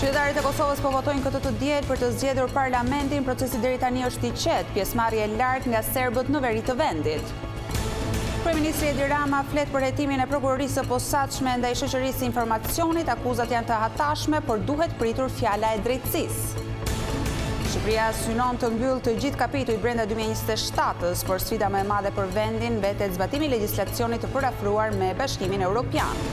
Qytetarët e Kosovës po votojnë këtë të diel për të zgjedhur parlamentin, procesi deri tani është i qetë, pjesëmarrje e lartë nga serbët në veri të vendit. Kryeministri Edi Rama flet për hetimin e prokurorisë së posaçme ndaj shoqërisë së informacionit, akuzat janë të hatashme, por duhet pritur fjala e drejtësisë. Shqipëria synon të mbyllë të gjithë kapitujt brenda 2027-ës, por sfida më e madhe për vendin mbetet zbatimi i legjislacionit të përafruar me Bashkimin Europian.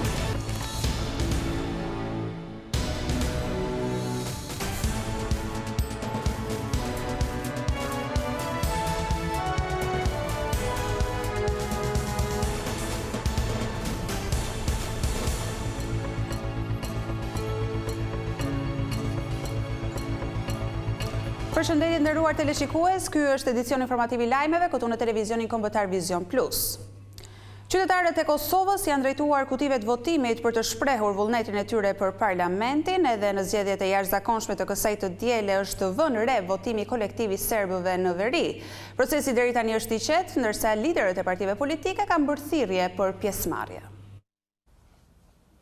Përshëndetje të nderuar teleshikues, ky është edicioni informativ i lajmeve këtu në televizionin kombëtar Vizion Plus. Qytetarët e Kosovës janë drejtuar kutive të votimit për të shprehur vullnetin e tyre për parlamentin. Edhe në zgjedhjet e jashtëzakonshme të kësaj të diele është vënë re votimi kolektiv i serbëve në veri. Procesi deri tani është i qetë, ndërsa liderët e partive politike kanë bërë thirrje për pjesëmarrje.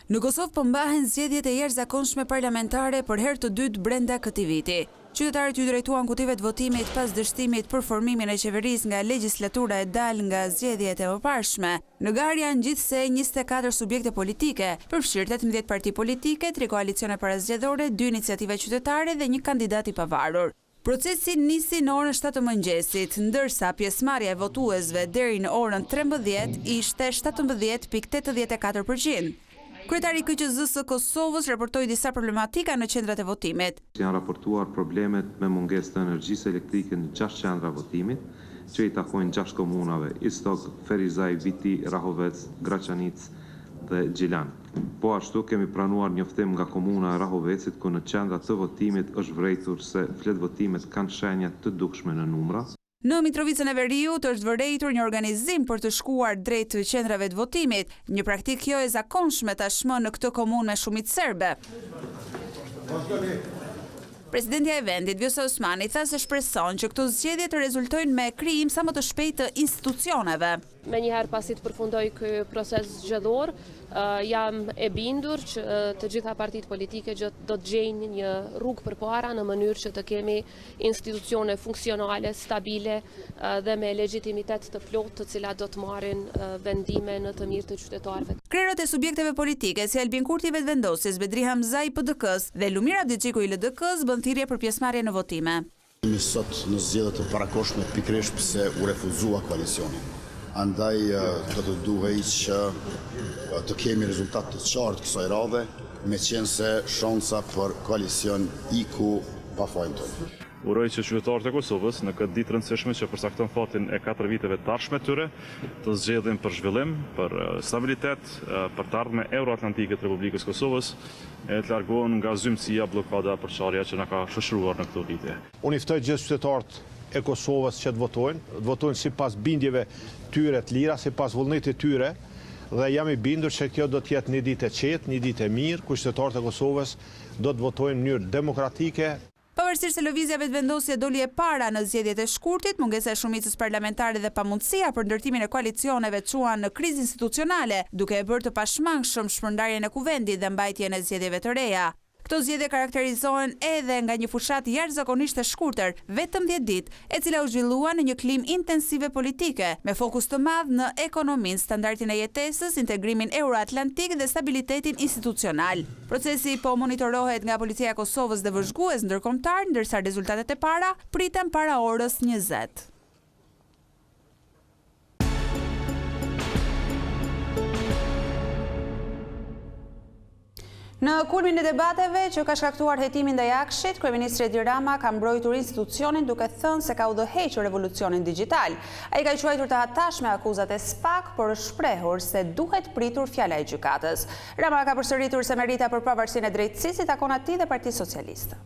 Në Kosovë po mbahen zgjedhjet e jashtëzakonshme parlamentare për herë të dytë brenda këtij viti. Qytetarët iu drejtuan kutive të votimit pas dështimit për formimin e qeverisë nga legjislatura e dalë nga zgjedhjet e mëparshme. Në garë janë gjithsej 24 subjekte politike, përfshirë 18 parti politike, tri koalicione parazgjedhore, dy iniciativa qytetare dhe një kandidat i pavarur. Procesi nisi në orën shtatë të mëngjesit, ndërsa pjesëmarrja e votuesve deri në orën 13 ishte 17.84 për qind. Kryetari i KQZ-së së Kosovës raportoi disa problematika në qendrat e votimit. Janë raportuar problemet me mungesë të energjisë elektrike në gjashtë qendra votimit, që i takojnë gjashtë komunave, Istog, Ferizaj, Viti, Rahovec, Graçanicë dhe Gjilan. Po ashtu, kemi pranuar njoftim nga komuna e Rahovecit ku në qendra të votimit është vërejtur se fletëvotimet kanë shenja të dukshme në numra. Në Mitrovicën e Veriut është vërejtur një organizim për të shkuar drejt qendrave të votimit, një praktikë kjo e zakonshme tashmë në këtë komunë me shumicë serbe. Presidentja e vendit, Vjosa Osmani, tha se shpreson që këto zgjedhje të rezultojnë me krijim sa më të shpejtë të institucioneve. Menjëherë pasi të përfundojë ky proces zgjedhor, jam e bindur që të gjitha partitë politike do të gjejnë një rrugë përpara në mënyrë që të kemi institucione funksionale, stabile dhe me legjitimitet të plotë të cilat do të marrin vendime në të mirë të qytetarëve. Krerët e subjekteve politike, si Albin Kurti i Vetëvendosjes, Bedri Hamza i PDK-së dhe Lumir Abdixhiku i LDK-së bënë thirrje për pjesëmarrje në votime. Jemi sot në zgjedhje të parakohshme pikërisht pse u refuzua koalicioni. Andaj do të duhej që të kemi rezultat të qartë kësaj radhe, meqenëse shansa për koalicion iku pa fajin tonë. Uroj që qytetarët e Kosovës, në këtë ditë të rëndësishme që përcakton fatin e katër viteve të ardhshme të tyre, të zgjedhin për zhvillim, për stabilitet, për të ardhme euroatlantike të Republikës së Kosovës, e të largohen nga zymtësia, bllokada, përçarja që na ka shoqëruar në këto vite. Unë i ftoj gjithë qytetarët e Kosovës që të votojnë, të votojnë sipas bindjeve tyre të lira, sipas vullnetit tyre dhe jam i bindur që kjo do të jetë një ditë e qetë, një ditë e mirë, ku qytetarët e Kosovës do të votojnë në mënyrë demokratike. Pavarësisht se Lëvizja Vetëvendosje doli e para në zgjedhjet e shkurtit, mungesa e shumicës parlamentare dhe pamundësia për ndërtimin e koalicioneve çuan në krizë institucionale, duke e bërë të pashmangshëm shpërndarjen e Kuvendit dhe mbajtjen e zgjedhjeve të reja. Këto zgjedhje karakterizohen edhe nga një fushatë jashtëzakonisht e shkurtër, vetëm dhjetë ditë, e cila u zhvillua në një klimë intensive politike, me fokus të madh në ekonominë, standardin e jetesës, integrimin euroatlantik dhe stabilitetin institucional. Procesi po monitorohet nga Policia e Kosovës dhe vëzhgues ndërkombëtarë, ndërsa rezultatet e para priten para orës 20. Në kulmin e debateve që ka shkaktuar hetimi ndaj AKSHI-t, kryeministri Edi Rama ka mbrojtur institucionin duke thënë se ka udhëhequr revolucionin digjital. Ai ka quajtur të hatashme akuzat e SPAK, por është shprehur se duhet pritur fjala e gjykatës. Rama ka përsëritur se merita për pavarësinë e drejtësisë i takon atij dhe Partisë Socialiste.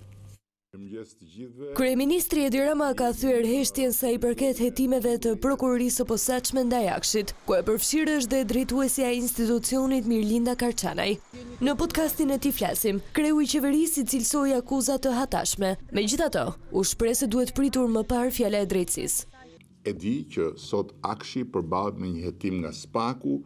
Kryeministri Edi Rama ka thyer heshtjen sa i përket hetimeve të Prokurorisë së Posaçme ndaj AKSHI-t, ku e përfshirë është dhe drejtuesja e institucionit Mirlinda Karçanaj. Në podcastin e tij Flasim, kreu i qeverisë i cilësoi akuzat të hatashme. Megjithatë, u shpreh se duhet pritur më parë fjala e drejtësisë. E di që sot AKSHI përballet me një hetim nga SPAK-u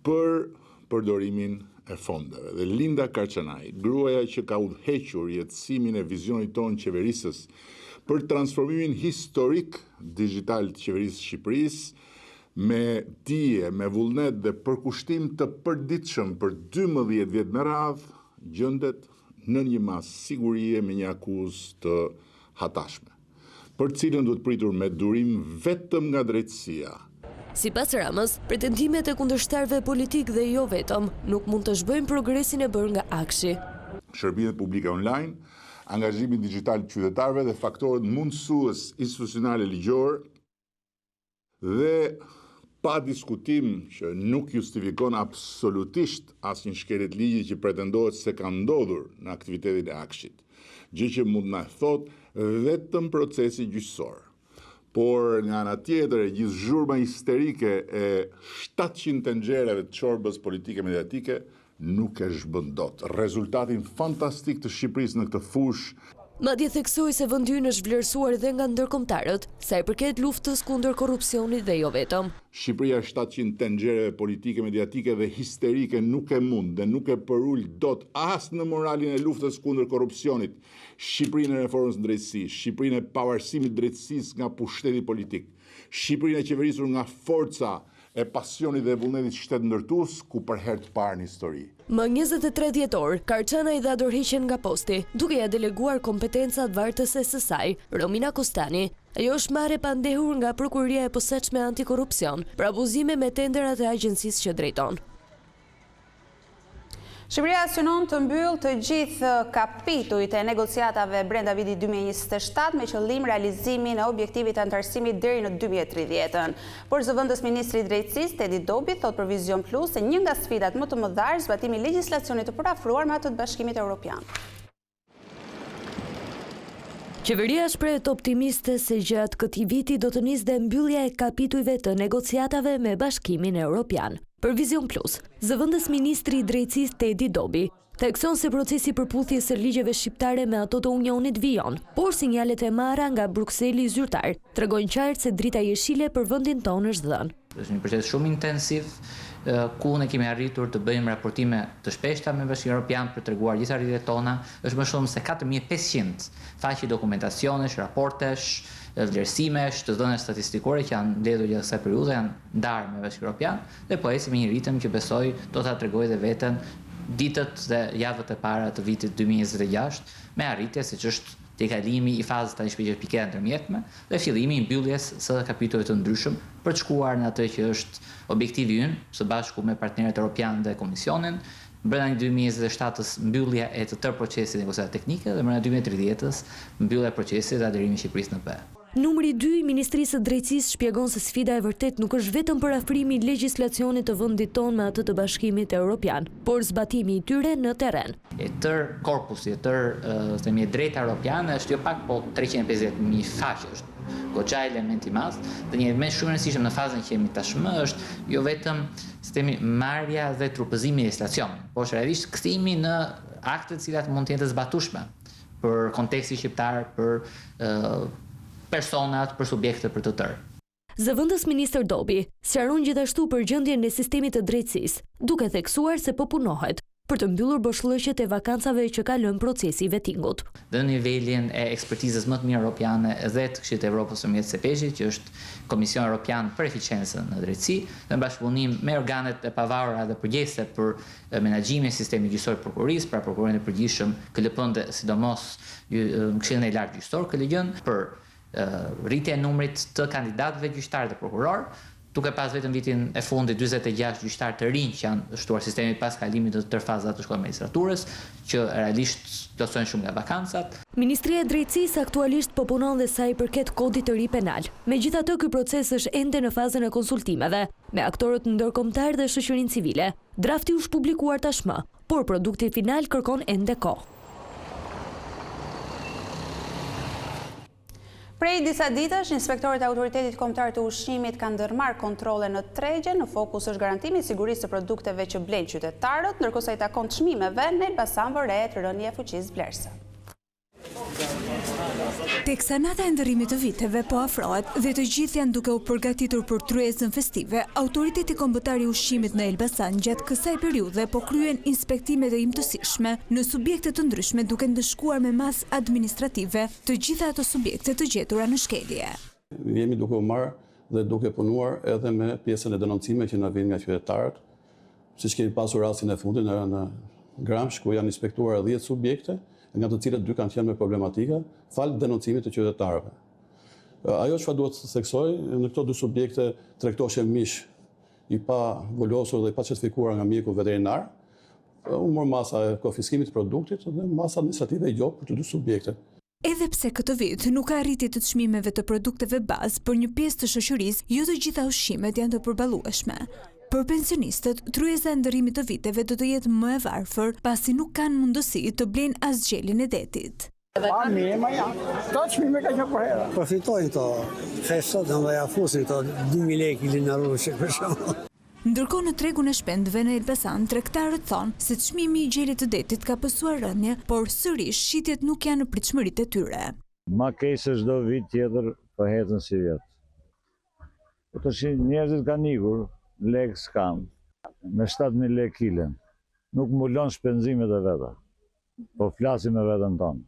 për përdorimin. e fondeve dhe Linda Karçanaj, gruaja që ka udhëhequr jetësimin e vizionit tonë qeverisës për transformimin historik dixhital të qeverisë së Shqipërisë, me dije, me vullnet dhe përkushtim të përditshëm për 12 vjet me radhë, gjendet nën një masë sigurie me një akuzë të hatashme, për të cilën duhet pritur me durim vetëm nga drejtësia. Sipas Ramës, pretendimet e kundërshtarëve politikë dhe jo vetëm, nuk mund të zhbëjnë progresin e bërë nga AKSHI. Shërbimet publike online, angazhimi dixhital i qytetarëve dhe faktorët mundësues institucionalë e ligjorë, Dhe pa diskutim që nuk justifikon absolutisht asnjë shkelje të ligjit që pretendohet se ka ndodhur në aktivitetin e AKSHI-t, gjë që mund të na e thotë vetëm procesi gjyqësor. Por nga ana tjetër e gjithë zhurma histerike e 700 tenxhereve të çorbës politike mediatike nuk e zhbën dot rezultatin fantastik të Shqipërisë në këtë fushë. Madje theksoi se vendi ynë është vlerësuar dhe nga ndërkombëtarët, sa i përket luftës kundër korrupsionit dhe jo vetëm. Shqipëria e 700 tenxhereve politike, mediatike dhe histerike nuk e mund dhe nuk e përul dot as në moralin e luftës kundër korrupsionit, Shqipërinë e reformës në drejtësi, Shqipërinë e pavarësimit të drejtësisë nga pushteti politik, Shqipërinë e qeverisur nga forca e pasionit dhe vullnetit shtetndërtues, ku për herë të parë në histori. Më 23 dhjetor, Karçanaj dha dorëheqjen nga posti, duke ia deleguar kompetencat vartëses së saj, Romina Kostani. Ajo është marrë e pandehur nga Prokuroria e Posaçme Antikorrupsion për abuzime me tenderat e agjencisë që drejton. Shqipëria synon të mbyllë të gjithë kapitujt e negociatave brenda vitit 2027 me qëllim realizimin e objektivit të anëtarësimit deri në 2030-ën. Por zëvendës ministri i Drejtësisë, Tedi Dobi, thotë për Vizion Plus se një nga sfidat më të mëdha është zbatimi i legjislacionit të përafruar me atë të Bashkimit Europian. Qeveria shprehet optimiste se gjatë këtij viti do të nisë dhe mbyllja e kapitujve të negociatave me Bashkimin Europian. Për Vizion Plus, zëvendës ministri i Drejtësisë Tedi Dobi, thekson se procesi i përputhjes së ligjeve shqiptare me ato të Unionit vijon, por sinjalet e marra nga Brukseli zyrtar tregojnë qartë se drita jeshile për vendin tonë është dhënë. Është një proces shumë intensiv, ku ne kemi arritur të bëjmë raportime të shpeshta me Bashkimin Europian për të treguar gjithë arritjet tona. Është më shumë se 4500 faqe dokumentacionesh, raportesh, vlerësimesh, të dhënash statistikore që janë mbledhur gjatë kësaj periudhe, janë ndarë me Bashkimin Europian dhe po ecim me një ritëm që besoj do ta tregojë dhe veten ditët dhe javët e para të vitit 2026 me arritje siç është tejkalimi i fazës tani shpesh piketa e ndërmjetme dhe fillimi i mbylljes së kapitujve të ndryshëm për të shkuar në atë që është objektivi ynë, së bashku me partnerët europianë dhe Komisionin, brenda 2027-ës mbyllja e të tërë procesit negociatat teknike dhe brenda 2030-ës mbyllja e procesit dhe aderimi i Shqipërisë në BE. Numri dy i Ministrisë së Drejtësisë shpjegon se sfida e vërtetë nuk është vetëm përafrimi i legjislacionit të vendit tonë me atë të Bashkimit Europian, por zbatimi i tyre në terren. E tërë korpusi, e tërë, themi, e drejta europiane është jo pak, po 350.000 faqe, është goxha element i madh dhe një element shumë i rëndësishëm në fazën që jemi tashmë është jo vetëm, si themi, marrja dhe trupëzimi i legjislacionit, por është realisht kthimi në akte të cilat mund të jenë të zbatueshme për kontekstin shqiptar, për personat, për subjektet, për të tërë. Zëvendës ministër Dobi sqaron gjithashtu për gjendjen e sistemit të drejtësisë, duke theksuar se po punohet për të mbyllur boshllëqet e vakancave që ka lënë procesi i vetingut. Dhe në nivelin e ekspertizës më të mirë europiane dhe të Këshillit të Evropës nëpërmjet CEPEJ-it, që është Komisioni Europian për Eficiencën në Drejtësi, dhe në bashkëpunim me organet e pavarura dhe përgjegjëse për menaxhimin e sistemit gjyqësor të prokurorisë, pra Prokurorin e Përgjithshëm, KLP-në dhe sidomos Këshillin e Lartë Gjyqësor, KLGJ-në, për rritja e numrit të kandidatëve gjyqtarë dhe prokurorë, duke pas vetëm vitin e fundit 46 gjyqtarë të rinj që janë shtuar sistemit pas kalimit të tërë fazave të Shkollës Magjistraturës, që realisht plotësojnë shumë nga vakancat. Ministria e Drejtësisë aktualisht po punon dhe sa i përket Kodit të ri Penal. Megjithatë ky proces është ende në fazën e konsultimeve me aktorët ndërkombëtarë dhe shoqërinë civile. Drafti është publikuar tashmë, por produkti final kërkon ende kohë. Prej disa ditësh, inspektorët e Autoritetit Kombëtar të Ushqimit kanë ndërmarrë kontrolle në tregje, në fokus është garantimi i sigurisë së produkteve që blejnë qytetarët, ndërkohë sa i takon çmimeve, në Elbasan vërehet rënie e fuqisë blerëse. Teksa nata e ndërrimit të viteve po afrohet dhe të gjithë janë duke u përgatitur për tryezën festive, Autoriteti Kombëtar i Ushqimit në Elbasan gjatë kësaj periudhe po kryen inspektime të imtësishme në subjekte të ndryshme duke ndëshkuar me masë administrative të gjitha ato subjekte të gjetura në shkelje. Jemi duke u marrë dhe duke punuar edhe me pjesën e denoncimeve që na vijnë nga qytetarët, siç kemi pasur rastin e fundit në në Gramsh ku janë inspektuar 10 subjekte, nga të cilët dy kanë qenë me problematika, falë denoncimit të qytetarëve. Ajo çfarë duhet të theksoj, në këto dy subjekte tregtoheshe mish i pa vulosur dhe i pa certifikuar nga mjeku veterinar, u mor masa e konfiskimit të produktit dhe masa administrative e gjobë për të dy subjektet. Edhe pse këtë vit nuk ka rritje të çmimeve të produkteve bazë për një pjesë të shoqërisë, jo të gjitha ushqimet janë të përballueshme. Për pensionistët, tryeza e ndërrimit të viteve do të jetë më e varfër, pasi nuk kanë mundësi të blejnë as gjelin e detit. Pa mirë, ma janë. Këto çmime ka qenë përherë. Përfitojnë këto festat dhe ja fusin këto 2000 lekë kilin e rrushit për shembull. Ndërkohë në tregun e shpendëve në Elbasan, tregtarët thonë se çmimi i gjelit të detit ka pësuar rënie, por sërish shitjet nuk janë në pritshmëritë e tyre. Ma keq se çdo vit tjetër po ecën sivjet. Po tash njerëzit kanë ikur, lekë s'kanë. Me 7000 lekë kilen. Nuk mbulon shpenzimet e veta. Po flasim me veten tonë.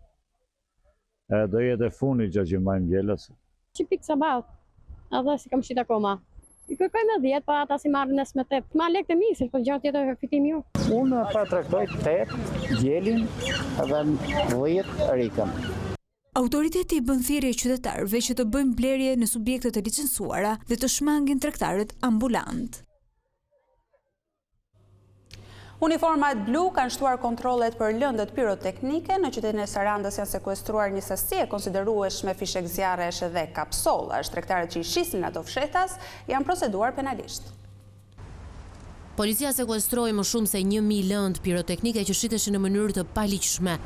E do jetë e fundit gjë që mbajmë gjela se. Që pikë sabah, edhe s'i kam shit akoma. I kërkoj me 10, pa ata s'i marrin as me 8. Ma lekët e mi, se po gjë tjetër fitim jo. Unë po tregtoj 8 gjelin dhe 10 rikën. Autoriteti i bën thirrje qytetarëve që të bëjnë blerje në subjekte të licensuara dhe të shmangin tregtarët ambulantë. Uniformat blu kanë shtuar kontrollet për lëndët piroteknike. Në qytetin e Sarandës janë sekuestruar një sasi e konsiderueshme fishekzjarresh dhe kapsollash. Tregtarët që i shisnin ato fshehtas janë proceduar penalisht. Policia sekuestroi më shumë se 1000 lëndë piroteknike që shiteshin në mënyrë të paligjshme.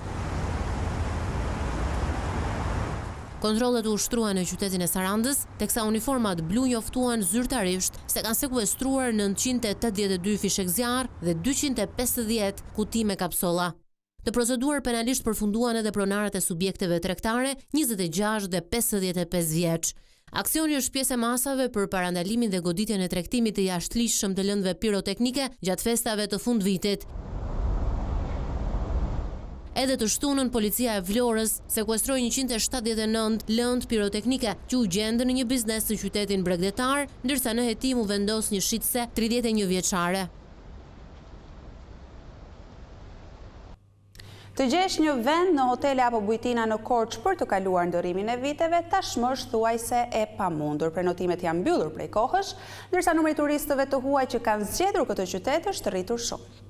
Kontrollet u ushtruan në qytetin e Sarandës, teksa uniformat blu njoftuan zyrtarisht se kanë sekuestruar 982 fishekzjarrë dhe 250 kuti me kapsolla. Të proceduar penalisht përfunduan edhe pronarët e subjekteve tregtare, 26 dhe 55 vjeç. Aksioni është pjesë e masave për parandalimin dhe goditjen e tregtimit të jashtëligjshëm të lëndëve piroteknike gjatë festave të fundvitit. Edhe të shtunën, policia e Vlorës sekuestroi 179 lëndë piroteknike që u gjendën në një biznes në qytetin bregdetar, ndërsa në hetim u vendos një shitëse 31 vjeçare. Të gjesh një vend në hotele apo bujtina në Korçë për të kaluar ndërrimin e viteve, tashmë është thuajse e pamundur. Prenotimet janë mbyllur prej kohësh, ndërsa numri i turistëve të huaj që kanë zgjedhur këtë qytet është rritur shumë.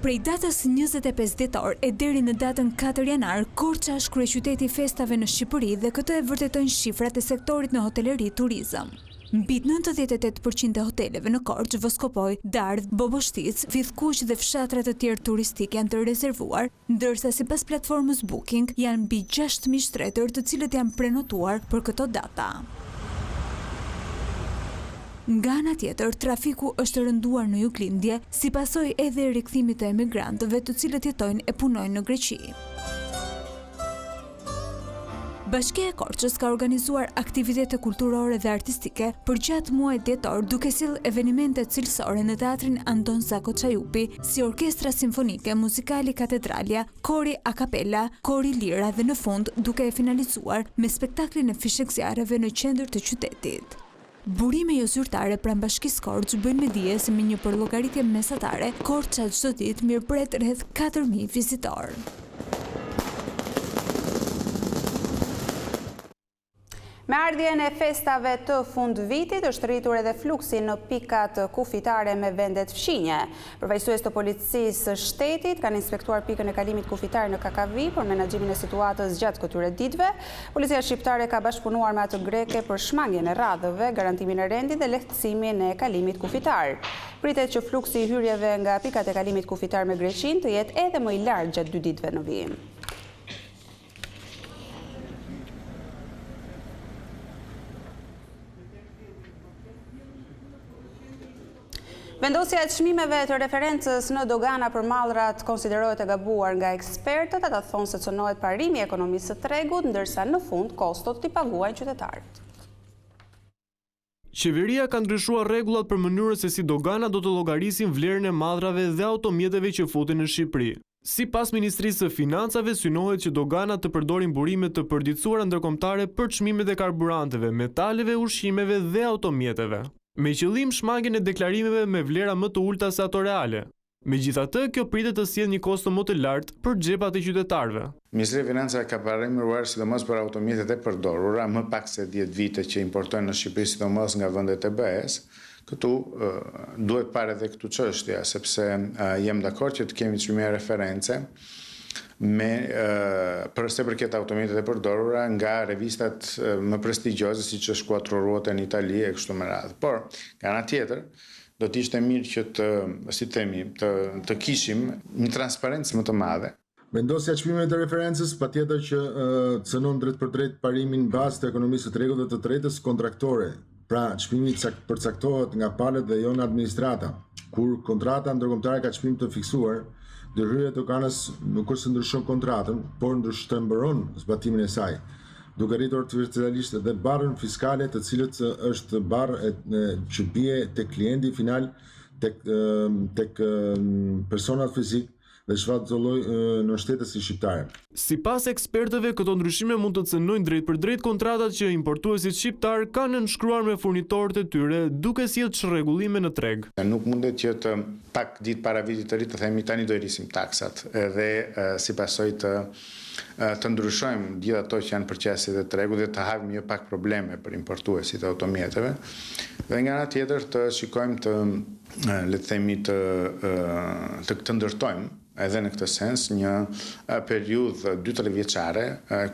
Prej datës 25 dhjetor e deri në datën 4 janar, Korça është kryeqyteti i festave në Shqipëri dhe këtë e vërtetojnë shifrat e sektorit në hoteleri turizëm. Mbi 98% e hoteleve në Korçë, Voskopojë, Dardhë, Boboshticë, Vithkuq dhe fshatra të tjerë turistikë janë të rezervuar, ndërsa sipas platformës Booking janë mbi 6000 shtretër të cilët janë prenotuar për këto data. Nga ana tjetër, trafiku është rënduar në juglindje, si pasojë edhe e rikthimit të emigrantëve të cilët jetojnë e punojnë në Greqi. Bashkia e Korçës ka organizuar aktivitete kulturore dhe artistike përgjatë muajit dhjetor duke sjellë evenimente cilësore në teatrin Anton Zako Çajupi, si Orkestra Simfonike Muzikali Katedralja, Kori A Capella, Kori Lira dhe në fund duke e finalizuar me spektaklin e fishekzjarreve në qendër të qytetit. Burime jozyrtare pranë Bashkisë Korçë bëjnë me dije se me një përllogaritje mesatare, Korça çdo ditë mirëpret rreth 4000 vizitorë. Me ardhjen e festave të fundvitit është rritur edhe fluksi në pikat kufitare me vendet fqinje. Përfaqësues të policisë së shtetit kanë inspektuar pikën e kalimit kufitar në Kakavijë për menaxhimin e situatës gjatë këtyre ditëve. Policia shqiptare ka bashkëpunuar me atë greke për shmangien e radhëve, garantimin e rendit dhe lehtësimin e kalimit kufitar. Pritet që fluksi i hyrjeve nga pikat e kalimit kufitar me Greqinë të jetë edhe më i lartë gjatë dy ditëve në vijim. Vendosja e çmimeve të referencës në dogana për mallrat konsiderohet e gabuar nga ekspertët, ata thonë se cënohet parimi i ekonomisë së tregut, ndërsa në fund kostot t'i paguajnë qytetarët. Qeveria ka ndryshuar rregullat për mënyrën se si doganat do të llogarisin vlerën e mallrave dhe automjeteve që futen në Shqipëri. Sipas Ministrisë së Financave synohet që doganat të përdorin burime të përditësuara ndërkombëtare për çmimet e karburanteve, metaleve, ushqimeve dhe automjeteve, me qëllim shmangien e deklarimeve me vlera më të ulëta se ato reale. Megjithatë, kjo pritet të sjellë një kosto më të lartë për xhepat e qytetarëve. Ministria e Financave ka paralajmëruar sidomos për automjetet e përdorura më pak se dhjetë vite që importojnë në Shqipëri sidomos nga vendet e BE-së. Këtu duhet parë edhe këtu çështja, sepse jam dakord që të kemi çmime reference me për sa i përket automjetet e përdorura nga revistat më prestigjioze siç është Quattroruote në Itali e kështu me radhë. Por, nga ana tjetër, do të ishte mirë që të, si të themi, të të kishim një transparencë më të madhe. Vendosja e çmimeve të referencës patjetër që cënon drejtpërdrejt parimin bazë të ekonomisë së tregut dhe të drejtës kontraktore. Pra, çmimi përcaktohet nga palët dhe jo nga administrata. Kur kontrata ndërkombëtare ka çmim të fiksuar, ndërhyrja e doganës nuk është se ndryshon kontratën, por shtrembëron zbatimin e saj, duke rritur artificialisht dhe barrën fiskale të cilët është barrë që bie tek klienti final, tek tek personat fizik dhe çfarëdo lloj nënshtetësi shqiptar. Sipas ekspertëve, këto ndryshime mund të cënojnë drejtpërdrejt kontratat që importuesit shqiptarë kanë nënshkruar me furnitorët e tyre, duke sjellë çrregullime në treg. Nuk mundet që të pak ditë para vitit të ri të themi tani do i rrisim taksat dhe si pasojë të të ndryshojmë gjithë ato që janë përqasjet e tregut dhe të hapim jo pak probleme për importuesit e automjeteve dhe nga ana tjetër të shikojmë të le të themi të të të ndërtojmë edhe në këtë sens një periudhë 2-3 vjeçare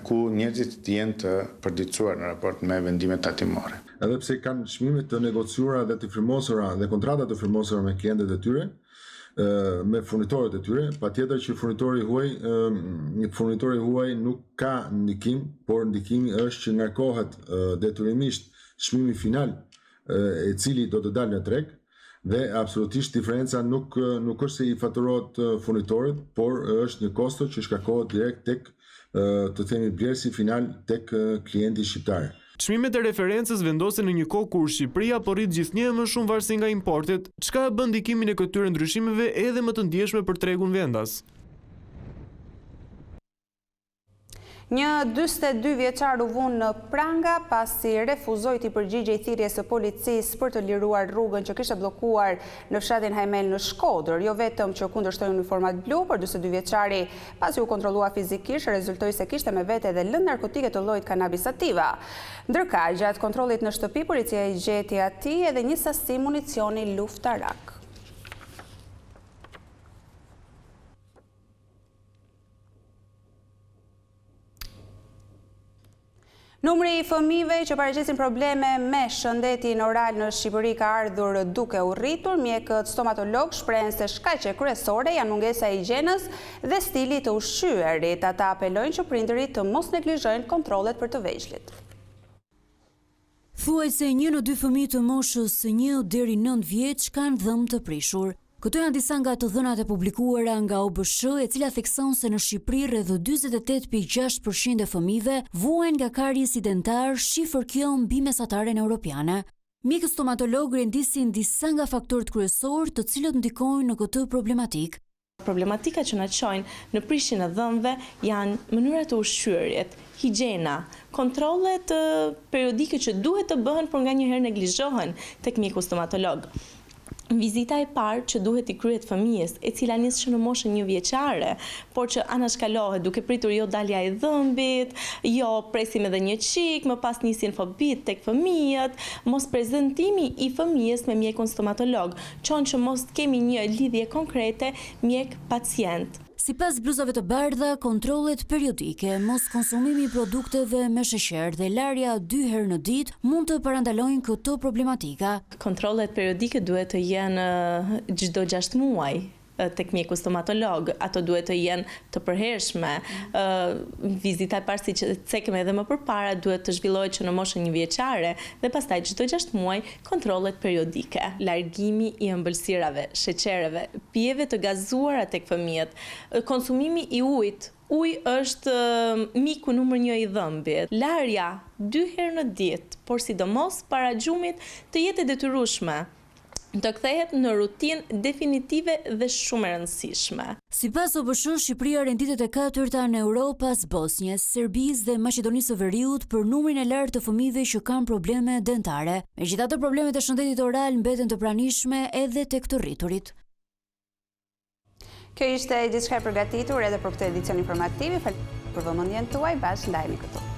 ku njerëzit të jenë të përditësuar në raport me vendimet tatimore. Edhe pse kanë çmime të negociuara dhe të firmosura dhe kontrata të firmosura me klientët e tyre, me furnitorët e tyre, patjetër që furnitori i huaj, një furnitor i huaj nuk ka ndikim, por ndikimi është që ngarkohet detyrimisht çmimi final e cili do të dalë në treg dhe absolutisht diferenca nuk nuk është se i faturohet furnitorit, por është një kosto që shkarkohet direkt tek të themi blerësi final tek klienti shqiptar. Çmimet e referencës vendosen në një kohë kur Shqipëria po rrit gjithnjë e më shumë varësinë nga importet, çka e bën ndikimin e këtyre ndryshimeve edhe më të ndjeshme për tregun vendas. Një 42 vjeçar u vu në pranga pasi refuzoi t'i përgjigjej thirrjes së policisë për të liruar rrugën që kishte bllokuar në fshatin Hajmel në Shkodër. Jo vetëm që kundërshtoi uniformat blu, por 42 vjeçari pasi u kontrollua fizikisht, rezultoi se kishte me vete edhe lëndë narkotike të llojit cannabis sativa. Ndërkaq, gjatë kontrollit në shtëpi, policia i gjeti atij edhe një sasi municioni luftarak. Numri i fëmijëve që paraqesin probleme me shëndetin oral në Shqipëri ka ardhur duke u rritur. Mjekët stomatologë shprehen se shkaqe kryesore janë mungesa e higjienës dhe stili i të ushqyerit. Ata apelojnë që prindërit të mos neglizhojnë kontrollet për të vegjlit. Thuajse një në dy fëmijë të moshës një deri nëntë vjeç kanë dhëmbë të prishur. Këto janë disa nga të dhënat e publikuara nga OBSH, e cila thekson se në Shqipëri rreth 48,6 për qind e fëmijëve vuajnë nga kariesi dentar, shifër kjo mbi mesataren europiane. Mjekët stomatologë rendisin disa nga faktorët kryesorë të cilët ndikojnë në këtë problematikë. Problematika që na çojnë në prishjen e dhëmbëve janë mënyra e të ushqyerit, higjiena, kontrollet periodike që duhet të bëhen por nganjëherë neglizhohen tek mjeku stomatolog. Vizita e parë që duhet t'i kryhet fëmijës, e cila nis që në moshën një vjeçare, por që anashkalohet duke pritur jo dalja e dhëmbit, jo presim edhe një çik, më pas nisin fobitë tek fëmijët, mosprezantimi i fëmijës me mjekun stomatolog, çon që mos të kemi një lidhje konkrete mjek-pacient. Sipas bluzave të bardha, kontrollet periodike, moskonsumimi i produkteve me sheqer dhe larja dy herë në ditë mund të parandalojnë këto problematika. Kontrollet periodike duhet të jenë çdo gjashtë muaj. tek mjeku stomatolog. Ato duhet të jenë të përhershme. Vizita e parë siç e cekëm edhe më përpara duhet të zhvillohet që në moshën njëvjeçare dhe pastaj çdo 6 muaj kontrollet periodike. Largimi i ëmbëlsirave, sheqereve, pijeve të gazuara tek fëmijët, konsumimi i ujit, Uji është miku numër një i dhëmbit. Larja dy herë në ditë, por sidomos para gjumit, të jetë e detyrueshme, të kthehet në rutinë definitive dhe shumë e rëndësishme. Sipas OBSH, Shqipëria renditet e katërta në Europë pas Bosnjes, Serbisë dhe Maqedonisë së Veriut për numrin e lartë të fëmijëve që kanë probleme dentare. Megjithatë, problemet e shëndetit oral mbeten të pranishme edhe tek të rriturit. Kjo ishte gjithçka e përgatitur edhe për këtë edicion informativ. Faleminderit për vëmendjen tuaj, bashkë ndahemi këtu.